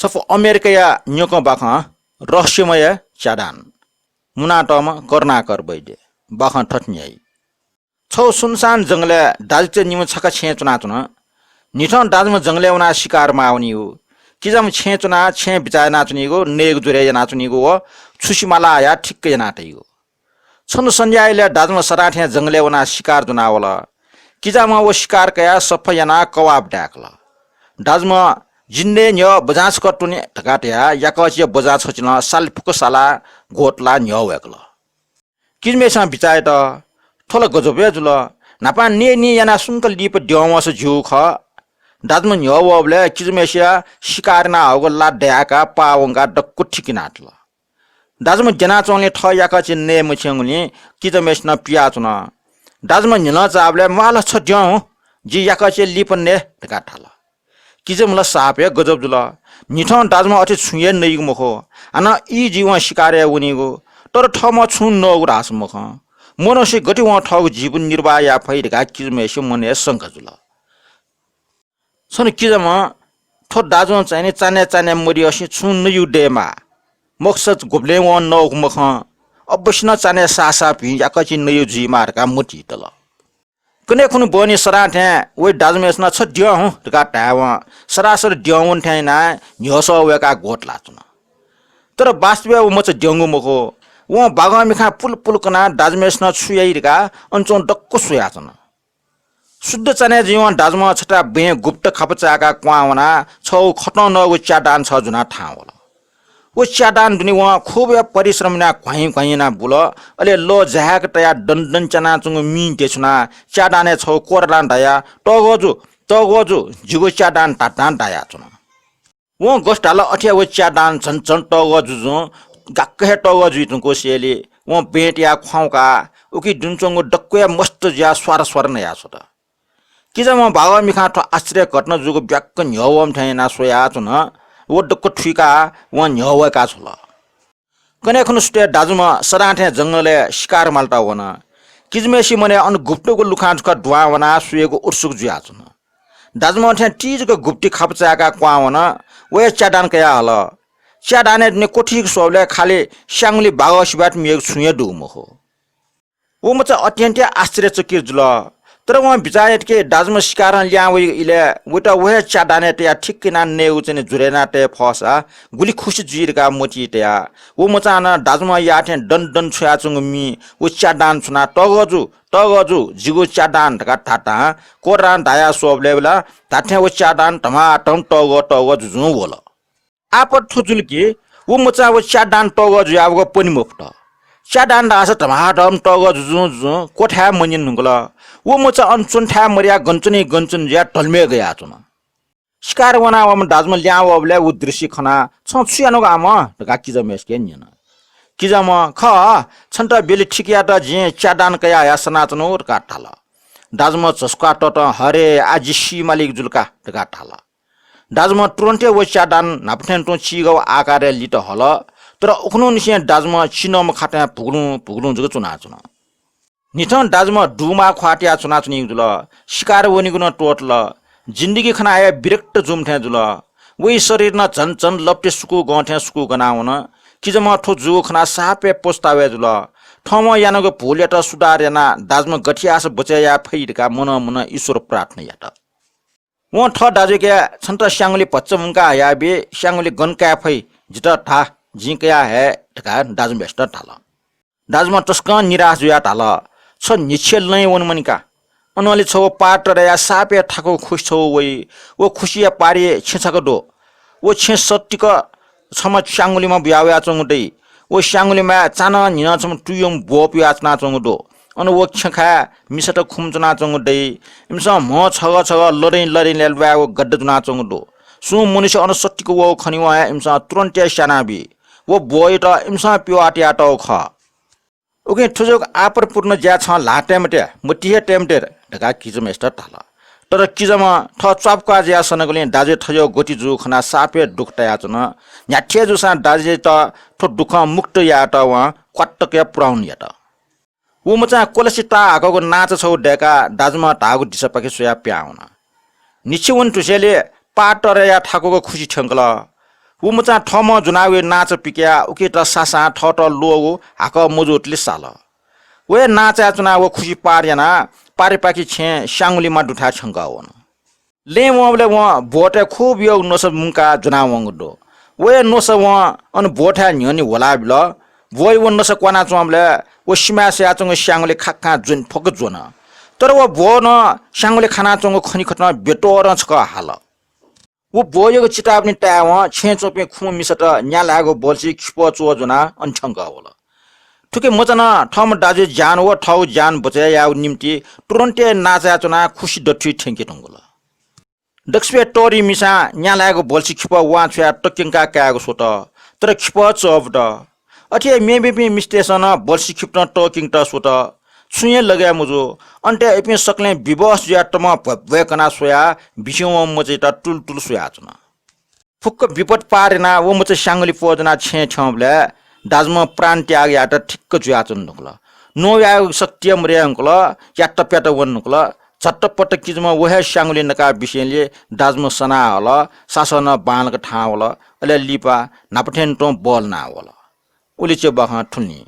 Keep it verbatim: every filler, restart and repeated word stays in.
छपु अमेरिकाया न्यंकं बाखं रहस्यमय च्यादान। मुनातःम्ह करुणाकर वैद्य। बाखं थथे न्ह्याइ। छगू सुनसान जंगलय् दाजुकिजा निम्ह छखा छेँय् च्वनाच्वन। न्हिथं दाजुम्ह जंगलय् वनाः शिकार माः वनीगु। किजाम्ह छेँय् च्वनाः छेँय् बिचाः यानाच्वनीगु, नयेगु ज्वरय् यानाच्वनीगु व छुसि माला हयाः ठिक्क यानातइगु। छन्हु सन्ध्या इलय् दाजुम्ह सदां थें जंगलय् वनाः शिकार ज्वनावल। किजाम्हं व शिकार कयाः सफा यानाः कवाब दाय्‌कल। दाजुम्ह जिन्नय् न्ह्यः बजां छकः त्वने धकाः धयाः याकःचिया बजां छचिलं साल फुक्क सालाः ग्वतलाः न्ह्यः वय्‌कल। किजाम्हेसिनं बिचाः यात, थ्व ला गजब हे जुल। न्हापां नये निं यानाः सुंक लिपा द्यं वंसा ज्यू खः। दाजुम्ह न्ह्यः वःबलय् किजाम्हेसिया शिकार याना हःगु ला दयाकाः पाः वंकाः दक्व ठिक यानातल। दाजुम्ह द्यनाच्वंगुलिं थः याकःचि नये मछिंगुलिं किजाम्हेसिनं पियाच्वन। दाजुम्ह न्हिलं चाःबलय् म्वाःल छ द्यं हुँ, जि याकःचि लिपा नये धकाः धाल। किजाम्ह ला साप हे गजब जुल। न्हिथं दाजुम्ह अथे छुं हे नइगु मखु। हानं ई जुइ वं शिकारय् वनीगु। तर थःम्हं छुं नःगु धाःसा मखं। मनसे गथे वं थःगु जीवन निर्वाह याये फइ धकाः किजाम्हेसिया मनय् शंका जुल। छन्हु किजाम्हं थ्व दाजुं चाहिँ नि चान्हय् चान्हय् मदियासें छुं नयेगु दयेमाः। मखुसा गुबलें वं नःगु मखं। अवश्य नं चान्हय् साः साः भिं याकःचि नयेगु जुइमाः धकाः मतिइ तल। कन्हय् खुन्हु बहनी सदां थें वइ दाजुम्हेसिनं छ द्यं हुँ धकाः धायेवं सरासर द्यं वने थें यानाः न्ह्यसः वय्‌काः ग्वतलाच्वन। तर वास्तवय् व मचा द्यंगु मखु। वं बागं मिखां पुल पुल कनाः दाजुम्हेसिनं छु याइ धकाः अन च्वंगु दक्व स्वयाच्वन। शुद्ध चान्हय् जुइवं दाजुम्ह छता बँय् गुप्त खापा चाय्‌काः क्वहां वनाः छगू खतं नःगु च्यादान छगः ज्वनाः थाहां वल। व च्यादान दुने वं खुब हे परिश्रम यानाः घ्वाइँ घ्वाइँ यानाः बुल। अले लः जाय्‌क तयाः दन दन च्यानाच्वंगु मिं देछुनाः च्यादानय् छगू कोर्रां दायाः तःगः जु, तःगः जु, जिगु च्यादान धाधां दायाच्वन। वं गथे धाल अथे हे व च्यादान झन झन तःगः जुजुं गाक्क हे तःगः जुइ धुंकूसेंलि वं बँय् तयाः ख्वाउँकाः उकी दुने च्वंगु दक्व हे मस्त जुयाः स्वार स्वार नयाछ्वत। किजाम्हं बागः मिखां थ्व आश्चर्य घटना जूगु ब्याक्क न्ह्यः वःम्ह थें यानाः स्वयाच्वन। व दक्व थुइकाः वं न्ह्यः वय्‌का छ्वल। कन्हय् खुन्हु सुथय् दाजुम्ह सदां थें जंगलय् शिकार मालेत वन। किजाम्हेसिया मनय् अन गुप्तगु लुखां छकः दुहां वनाः स्वयेगु उत्सुक जुयाच्वन। दाजुम्ह थें ति जक गुप्ति खापा चाय्‌काः क्वहां वन। व हे च्यादान कयाः हल। च्यादानय् दुने क्वथीक स्वःबलय् खालि स्याङ्गुलि बागः सिबात म्हिगः छुं हे दुगु मखु। व मचा अत्यन्त हे आश्चर्यचकित जुल। तर वं बिचाः यात कि दाजुम्ह शिकारं ल्याहां वइगु इलय् वइत व हे च्यादानय् तयाः ठिक यानाः नयेगु चाहिँ नि ज्वरय् यानाः तये फःसा गुलि खुसि जुइ धकाः मतिइ तयाः व मचां नं दाजुम्हं याःथें दन दन छ्वयाच्वंगु मिं व च्यादान छुनाः तःगः जु, तःगः जु, जिगु च्यादान धकाः धाधां कोर्रां दायाः स्वःबलय् ला धात्थें व च्यादान धमाधम तःगः तःगः जुजुं वल। आपत थ्व जुल कि व मचां व च्यादान तःगः जुयावःगु पने मफुत। च्यादान धाःसा धमाधम तःगः जुजुं जुजुं क्वथाय् मन्यने धुंकल। व मचा अन च्वनेथाय् मदयाः गन च्वनी गन च्वनी जुयाः ढलमय् गयाच्वन। शिकार वनावःम्ह दाजुम्ह ल्याहां वःबलय् व दृश्य खनाः छं छु यानागु आम धकाः किजाम्हेसिके न्यन। किजाम्हं खः, छन्त ब्यलि ठिक यायेत जिं च्यादान कयाः हयाः सनाच्वनागु धकाः धाल। दाजुम्ह झसुकाः ततं हरे, आः जि सी मालीगु जुल का धकाः धाल। दाजुम्हं तुरुन्त हे व च्यादान न्हापा थें तुं चिगः आकारय् लित हल। तर उखुन्हुनिसें दाजुम्ह चिनंम्ह खाताय् भुगुलुं भुगुलुं जक च्वनाच्वन। न्हिथं दाजुम्ह दुमाः ख्वाः तयाः च्वनाच्वनीगु जुल। शिकार वनीगु नं त्वःतल। जिन्दगी खनाः हे विरक्त जूम्ह थें जुल। वइ शरीर नं झन झन लप्ति सुकूगं थें सुकूगना वन। किजाम्हं थ्व जूगु खनाः साप हे पछुतावय् जुल। थःम्हं यानागु भूलयात सुधार यानाः दाजुम्ह गथे याःसा बचय् याये फइ धकाः मनं मनं ईश्वर प्रार्थना यात। वं थः दाजुके छन्त स्याङ्गुलि भचा मुंका हयाबी, स्याङ्गुलि गन काये फइ, जितः धा, जिं कया हये धकाः दाजुम्हेसित धाल। दाजुम्ह तसकं निराश जुयाः धाल, छ न्हिच्छिया लँय् वनेमानि का। अनंलि छगू पार तराया साप हे थाकुगु खुसि छगू वइ। व खुसिया पारिइ छेँ छकः दु। व छेँ सत्तिक छम्ह स्याङ्गुलिम्ह बुया वयाच्वंगु दइ। व स्याङ्गुलिम्हय् चान्हं न्हिनं छम्ह तुयुम्ह ब्वः पुया च्वनाच्वंगु दु। अन व छेँखाय् मिसात खुम्ह च्वनाच्वंगु दइ। इमिसं म्ह छगः छगः लदँइ लदँइ लय् ल्वायेगु गड्डा ज्वनाच्वंगु दु। सुं मनुष्य अन सत्तिक वःगु खनीवं हे इमिसं तुरुन्त हे स्यानाबी। व ब्वःयात इमिसं पिवाः तयातःगु खः। उकिं थुजक आपतपूर्ण ज्या छं ल्हाः तये मते, मतिइ हे तये मते धकाः किजाम्हेसित धाल। तर किजाम्हं थः च्वापक्वाः जुयाः सनागुलिं दाजुया थज्याःगु गति जूगु खनाः साप हे दुःख तयाच्वन। न्ह्याथे जूसां दाजुयात थ्व दुःखं मुक्त यायेत वं क्वातक हे पुरौन यात। व मचां क्वलासि ताः हाकःगु नांचा छगू दय्काः दाजुम्हं धाःगु दिसापाखे स्वयाः पिहां वन। न्हिच्छिया वने धुसेंलि पार तराया थाकुगु खुसि थ्यंकल। व मचां थःम्हं ज्वनावया नांचा पिकयाः उकेत सासां थःत ल्वःगु हाकः मजूतले साल। व हे नांचाय् च्वनाः व खुसि पार यानाः पारेपाखे छेँय् स्याङ्गुलिमा दुथाय् थ्यंकः वन। लँय् वंबलय् वं ब्वःतय् खुब यःगु नसा मुंकाः ज्वनावंगु दु। व हे नसा वं अन ब्वःथाय् न्ह्यःने ह्वलाबिल। ब्वःया व नसा क्वानाच्वंबलय् व सिमाय् सयाच्वंगु स्याङ्गुलि खाखां ज्वन फक ज्वन। तर व ब्वः नं स्याङ्गुलि खानाच्वंगु खनिखतं ब्यतोरं छकः हाल। व ब्वःयागु चिताभनि तायेवं छेँय् च्वंपिं खुम्ह मिसात न्या ल्हायेगु बल्छि खिपः च्वः ज्वनाः अन थ्यंकः वल। थुकी मचां नं थःम्ह दाजुया ज्यान व थःगु ज्यान बचय् यायेगु निंतिं तुरुन्त हे नांचाय् च्वनाः खुसि दथुइ थ्यंके धुंकल। दक्वसिबय् तःधि मिसां न्या ल्हायेगु बल्छि खिपः वां छुयाः तक्यंकाः कायेगु स्वत, तर खिपः चःबुत। अथे हे मेमेपिं मिस्तय्सं नं बल्छि खिपतं तक्यंकेत स्वत, छुं हे लगय् मजू। अन्तय् इपिं सकलें विवश जुयाः तमं भ्वय्भ्वय् कनाः स्वयाः बिस्युं वंम्ह मचायात तुलतुल स्वयाच्वन। फुक्क विपत पार यानाः व मचा स्याङ्गुलि प्वज्वनाः छेँय् थ्यंबलय् दाजुम्ह प्राण त्याग यायेत ठिक्क जुयाच्वन धुंकल। नवायेगु शक्ति हे मदये धुंकल, यातप्यात वन धुंकल। झट्टपट्ट किजाम्ह व हे स्याङ्गुलि नकाः बिस्युंलिं दाजुम्ह सनाः हल, सासः नं बांलाक थाहां वल। अले लिपा न्हापा थें तुं बल्छि नाः वल। उलि च्वय् बाखं थुलि।